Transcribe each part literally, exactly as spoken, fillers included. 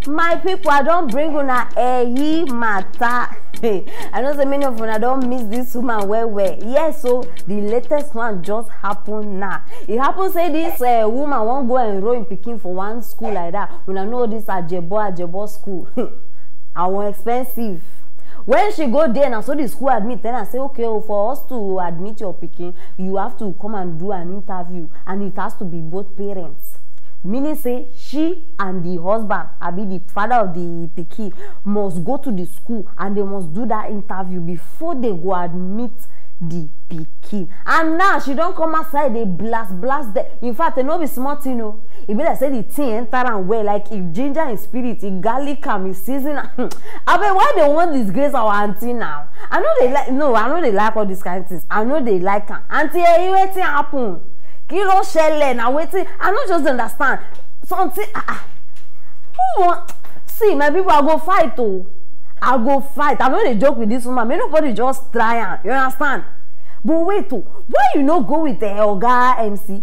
My people, I don't bring una ehi matter. I know say many of una don't miss this woman well well. Yes, so the latest one just happened now. It happened say this uh, woman won't go and enroll in Peking for one school like that. Una know this Ajebo Ajebo school. I want expensive. When she go there now, so the school admit then I say, okay, oh, for us to admit your Peking, you have to come and do an interview, and it has to be both parents. Meaning say she and the husband, I be the father of the pikin, must go to the school and they must do that interview before they go admit the pikin. And now she don't come outside, they blast blast them. In fact, they no be smart, you know. If they say the thing enter and well, like if ginger in spirit, if garlic am, if season. I mean, why they want disgrace our auntie now? I know they like no, I know they like all these kind of things. I know they like am. Auntie, hey, wetin happen? Kí ló ṣẹlẹ̀ na wetin? I no just understand. Something ah ah. Who want see my people, I go fight oh. I go fight. I no dey joke with this woman. Make nobody just try am. You understand? But wait oh, why you no go with uh, Oga M C?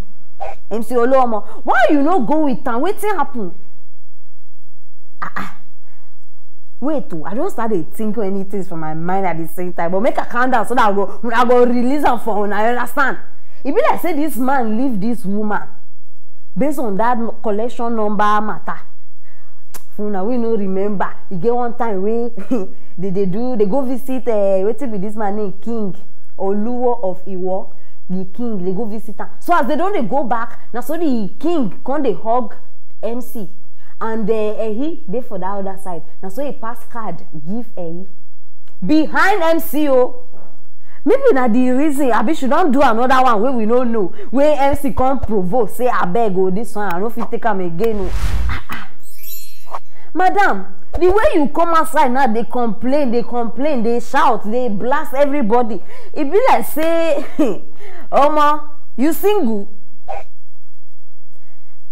M C Oluomo. Why you no go with am? Wetin happen? Ah ah. Wait oh, I don start dey think many things for my mind at the same time, but make I calm down so that I go I go release am for una, you understand? E be like say this man leave this woman based on that collection number matter. For una wey no remember, e get one time wey they dey do they go visit uh, wetin be this man name, King Oluwo of Iwo. The king they go visit am, so as they don dey go back, na so the king come dey hug M C, and uh, Ehi dey for that other side. Na so he pass card give Ehi. Behind M C o. Maybe na the reason abi she don do another one wey we no know, wey M C come provoke say, abeg o, this one I no fit take am again o. Ah ah. Madam, the way you come outside now dey complain, dey complain, dey shout, dey blast everybody, e be like say omo, you single?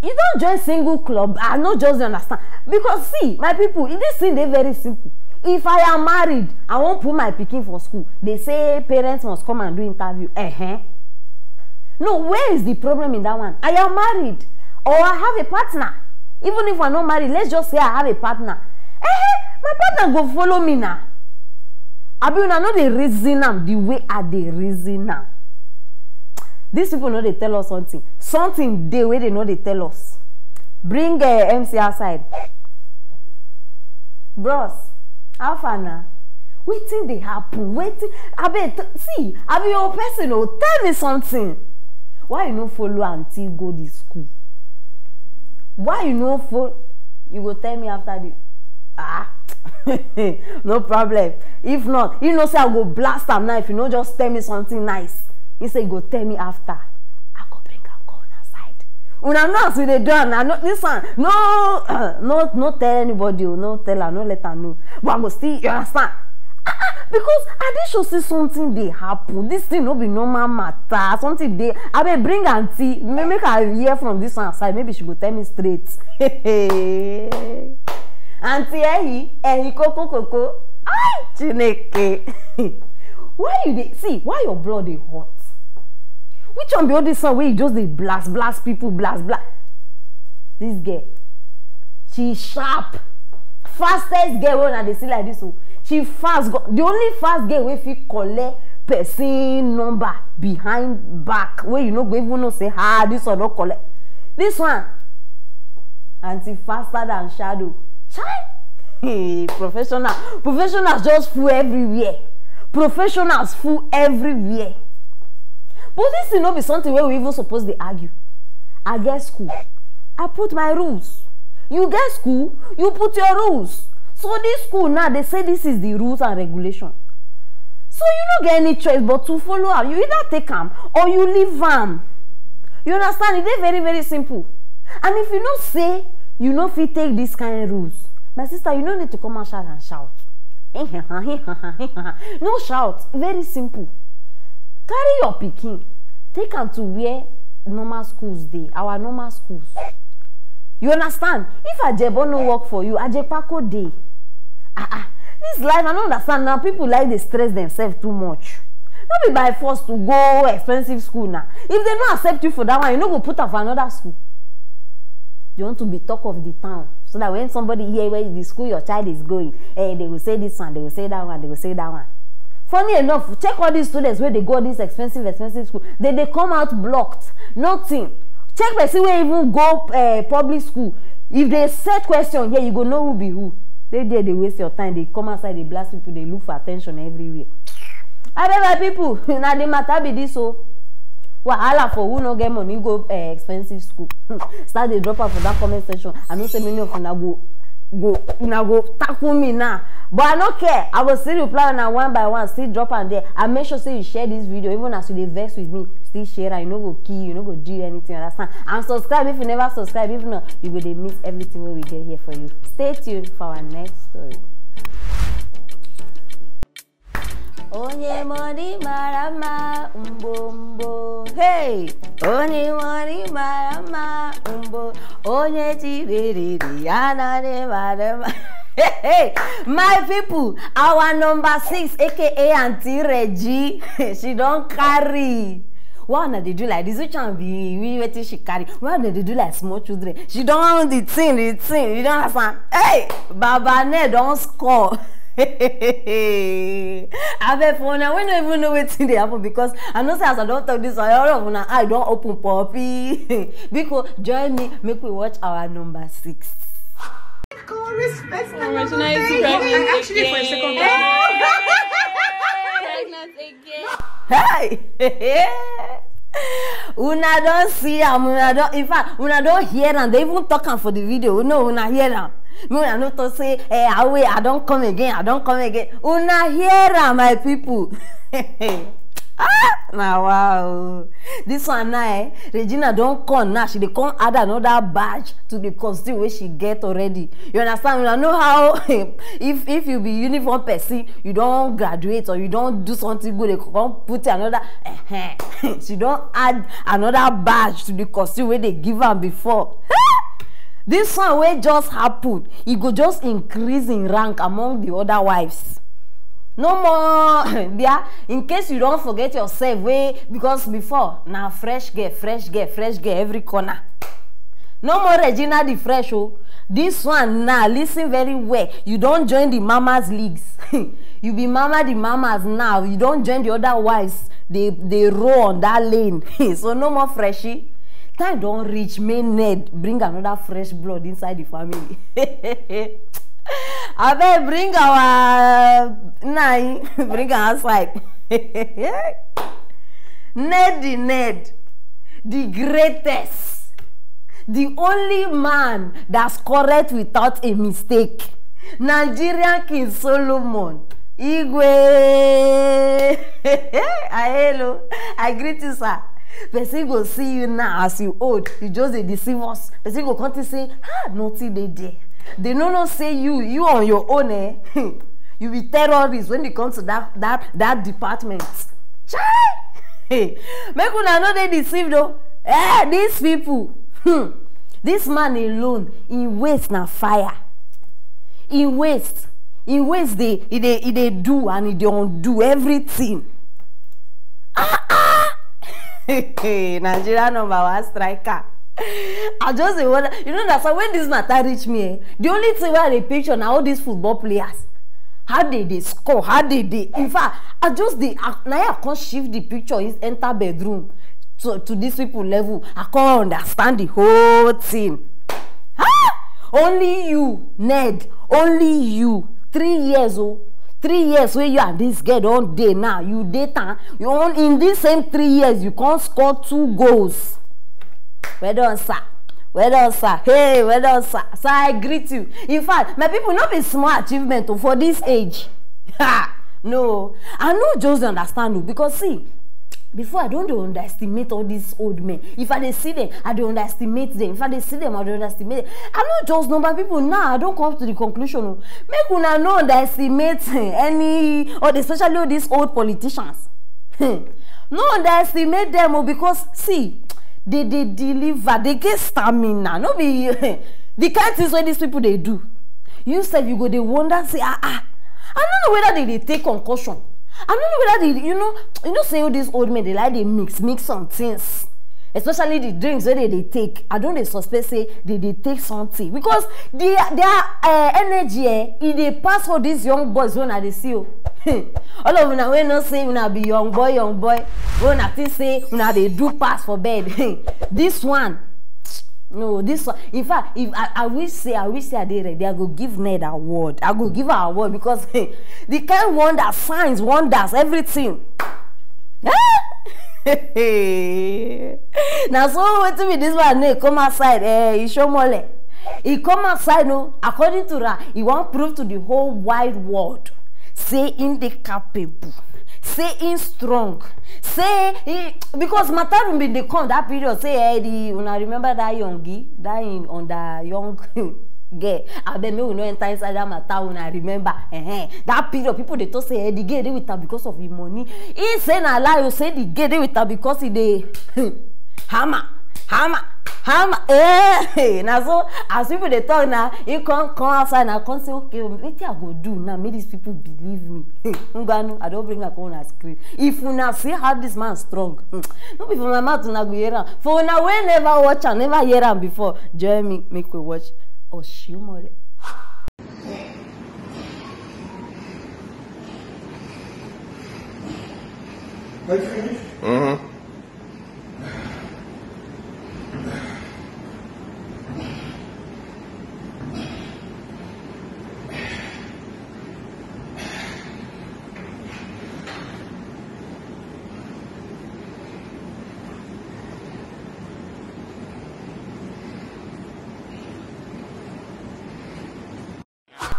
You don join single club? I no just dey understand. Because see, my people, this thing dey very simple. If I am married, I wan put my pikin for school, they say parents must come and do interview. Uh-huh. No, where is the problem in that one? I am married or I have a partner. Even if I no married, let's just say I have a partner. Eh, my partner go follow me now. Abi una no dey reason am the way I dey reason am. These people no dey tell us something. Something dey wey they no dey tell us. Bring uh, M C outside. Bros, how far na? Wetin dey happen? Wetin? Abeg, see, I be your person o. Tell me something. Why you no follow aunty go the school? Why you no follow? You go tell me after the ah no problem. If not, you know say I go blast am now if you no just tell me something nice. You say you go tell me after. I go bring am go una side. Una know as we dey do am na. No, this one no no no tell anybody o, no tell am, no let am know, but I go still, you understand? Ah ah, because I dey sure say something dey happen. This thing no be normal matter. Something dey. Abeg, bring aunty, make I hear from this one side, maybe she go tell me straight. Aunty Ehi, Ehi koko koko. Ai, Chineke. Why you dey see? Why your blood dey hot? Which one be all this one wey you just dey blast blast people, blast blast? This girl, she sharp. Fastest girl wey una dey see like this o. She fast go, the only fast girl wey fit collect person number behind back, wey you no go even know say, ah, this one don collect. This one, aunty faster than shadow. Chai! Hey, professional professionals just full everywhere. Professionals full everywhere. But this thing no be something wey we even suppose dey argue. I get school, I put my rules. You get school, you put your rules. So this school now, they say this is the rules and regulation. So you no get any choice but to follow am. You either take am or you leave am. You understand? E dey very very simple. And if you know say you no fit take this kind rules, my sister, you no need to come out shout and shout. No shout. Very simple. Carry your pikin, take am to where normal schools dey, our normal schools. You understand? If ajebo no work for you, ajepako dey. Ah ah, this life I no understand now. People like dey stress themselves too much. No be by force to go expensive school na. If they no accept you for that one, you no go put am for another school. You want to be talk of the town. So that when somebody hear where the school your child is going, eh, they will say this one, they will say that one, they will say that one. Funny enough, check all these students where they go this expensive, expensive school. They they come out blocked, nothing. Check person wey even go uh, public school. If they set question here, you go know who be who. They there, they waste your time. They come outside, they blast people, they look for attention everywhere. I beg my people, now the matter be this so. Wahala for who no get money go uh, expensive school. Start the drop out for that comment section. I know say many of una go go una go tackle me now, but I no care. I go still reply una one by one, still drop am there. I make sure say you share this video, even as you dey vex with me, still share am. You no go kill, you no go do anything, understand? And subscribe if you never subscribe. If not, you go dey miss everything wey we get here for you. Stay tuned for our next story. Onye mori mara mma mgbo mgbo. Hey! Onye mori mara mma mgbo. Onye tiberiri anani mara mma. Hey, hey, my people, our number six, A K A Auntie Reggie, she don carry. Why una dey do like this? Which one be we wetin she carry? Why una dey do like small children? She don the thing, the thing. You don understand? Hey, Baba Ne don score. Abeg, for una wey no even know wetin dey happen, because I know say as I don talk this one, all of una eye don open poppy. Biko, join me, make we watch our number six. Regina is pregnant again. Pregnant again. Hey! Una don see am, una don, in fact, una don hear am. They even talk am for the video. No, una hear am. Me, una no talk say, eh, I wait, I don come again, I don come again. Una hear am, my people. Ah, na wow. This one now, eh, Regina don come now. She dey come add another badge to the costume wey she get already. You understand? Una know how if if you be uniform person, you don graduate or you don do something good, they come put another. She don add another badge to the costume wey they give am before. This one wey just happen, e go just increase in rank among the other wives. No more bia, in case you don forget yourself, wey because before na fresh girl, fresh girl, fresh girl every corner. No more Regina the fresh o. This one now, listen very well. You don join the mamas leagues. You be mama the mamas now. You don join the other wives. They they roll on that lane. So no more freshie. Time don reach, make Ned bring another fresh blood inside the family. Abeg, bring our nine, bring am outside. Ned the Ned, the greatest, the only man that's correct without a mistake. Nigerian King Solomon Igwe. Ah, hello, I greet you, sir. Person go see you now as you old, you just dey deceive us. Person go come think say, ah, nothing dey there. They no know say you, you on your own, eh? You be terrorist when it comes to that that that department. Chai! Make una no dey deceived o. Eh, these people. Hmm. This man alone, he waste na fire. He waste. He waste dey, he dey, he dey do and he dey undo everything. Ah ah! Nigeria number one striker. I just dey wonder, you know that when this matter reach me, eh, the only thing wey I dey picture na all these football players. How they dey score, how they dey. In fact, I just dey, I, na I come shift the picture, is enter bedroom to, to these people level. I can't understand the whole thing. Ah! Only you, Ned, only you. Three years, oh, three years where you and this girl don't dey now. You date her. You on in this same three years, you can't score two goals. Well done, sir. Well done, sir. Hey, well done, sir. Sir, I greet you. In fact, my people, not be small achievement, oh, for this age. Ha! No, I no just dey understand o, because see, before I don dey underestimate all these old men. If I dey see them, I dey underestimate them. If I dey see them, I dey underestimate them. I no just know, my people, now I don come to the conclusion o. Make una no underestimate any, or especially all these old politicians. No underestimate them o, because see, they dey deliver, they get stamina. No be the kind things wey these people dey do. You sef, you go dey wonder say, ah ah, I no know whether they dey take concussion. I no know whether they, you know, you know say all these old men, they like dey mix mix some things. Especially the drinks wey dem dey take, I don dey suspect say dem dey take something, because the their uh, energy, eh, e dey pass all these young boys wey una dey see o. All of una wey know say una be young boy, young boy, wey una think say una dey do pass for bed. This one, no, this one, in fact, if I, I wish say, I wish say I dey ready, I go give Ned award, I go give her award, because the kind wonder, signs, wonders, everything. Na so wetin be this one name come outside, eh, Ishomole. He come outside, no, according to her, he wan prove to the whole wide world say him dey capable, say him strong, say he, because Matarum bin dey come that period, say, eh, the, una remember that youngie, that in on the young girl. Abeg, make we no enter inside that matter, una remember. Eh, that period, people dey talk say, eh, the girl dey with her because of him money. He say na lie o, say the girl dey with her because he dey hammer, hammer, hammer. Eh, na so as people dey talk now, he come come outside now, come say, okay, wetin I go do now make these people believe me? Ngwanu, I don bring am come una screen. If una see how this man strong, hmm, no be for my mouth una go hear am. For una wey never watch am, never hear am before, join me make we watch Oshiomole. Are you finished? Mm-hmm.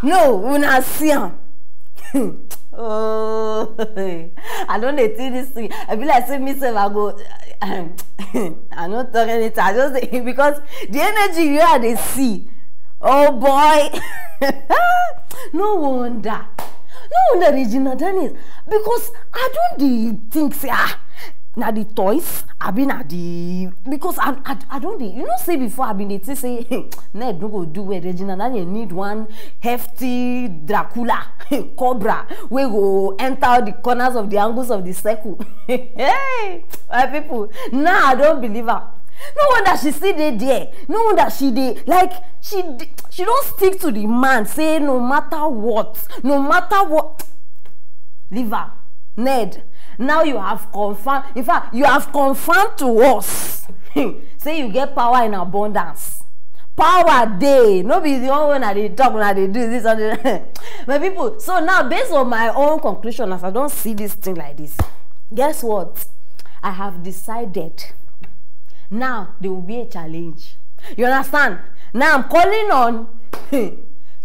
No, una see am. Oh, I don dey think this thing. I be like say me sef I go. I no talk anything. I just dey because the energy wey I dey see. Oh boy. No wonder. No wonder Regina Daniels, because I don dey think say, ah, na the toys, abi na the, because I I, I don dey, you know say before I bin dey think say Ned no go do well, Regina Daniel need one hefty Dracula, cobra, wey go enter all the corners of the angles of the circle. Hey, my people, now I don believe am. No wonder she still dey there. No wonder she dey, like, she dey, she don stick to the man, say no matter what, no matter what, leave am. Ned, now you have confirmed, in fact, you have confirmed to us say you get power in abundance. Power dey, no be the one wey una dey talk, una dey do this one. My people, so now, based on my own conclusion, as I don see this thing like this, guess what? I have decided now there will be a challenge. You understand? Now I'm calling on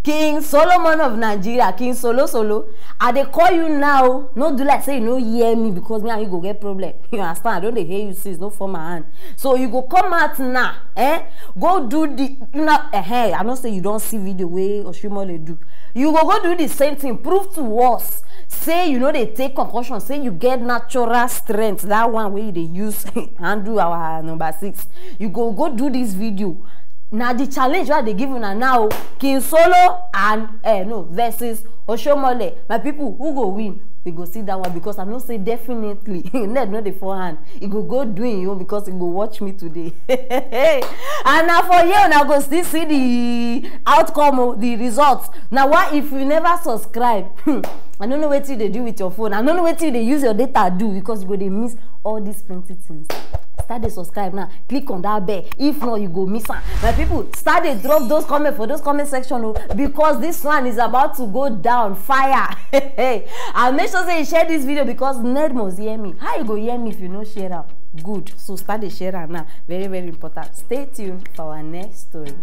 King Solomon of Nigeria, King Solo Solo. I dey call you now. No do like say you no hear me, because me and you go get problem. You understand? I don dey hear you since, no form my hand. So you go come out now, eh? Go do the, you know, eh, eh, I know say you don see video wey Oshimole do. You go go do the same thing. Prove to us say you no dey take concussion, say you get natural strength. That one wey you dey use handle our number six. You go go do this video. Na the challenge wey I dey give una now, King Solo and, eh, no, versus Oshomole. My people, who go win? We go see that one, because I know say definitely Ned no dey forehand. He go go do him own because he go watch me today. And na for here una go still see the outcome o, the result. Na why, if you never subscribe, I no know wetin you dey do with your phone. I no know wetin you dey use your data do, because you go dey miss all these plenty things. Start dey subscribe now. Click on that bell. If not, you go miss am. My people, start dey drop those comments for those comment section o, because this one is about to go down fire. And make sure say you share this video, because Ned must hear me. How you go hear me if you no share am? Good. So start dey share am now. Very, very important. Stay tuned for our next story.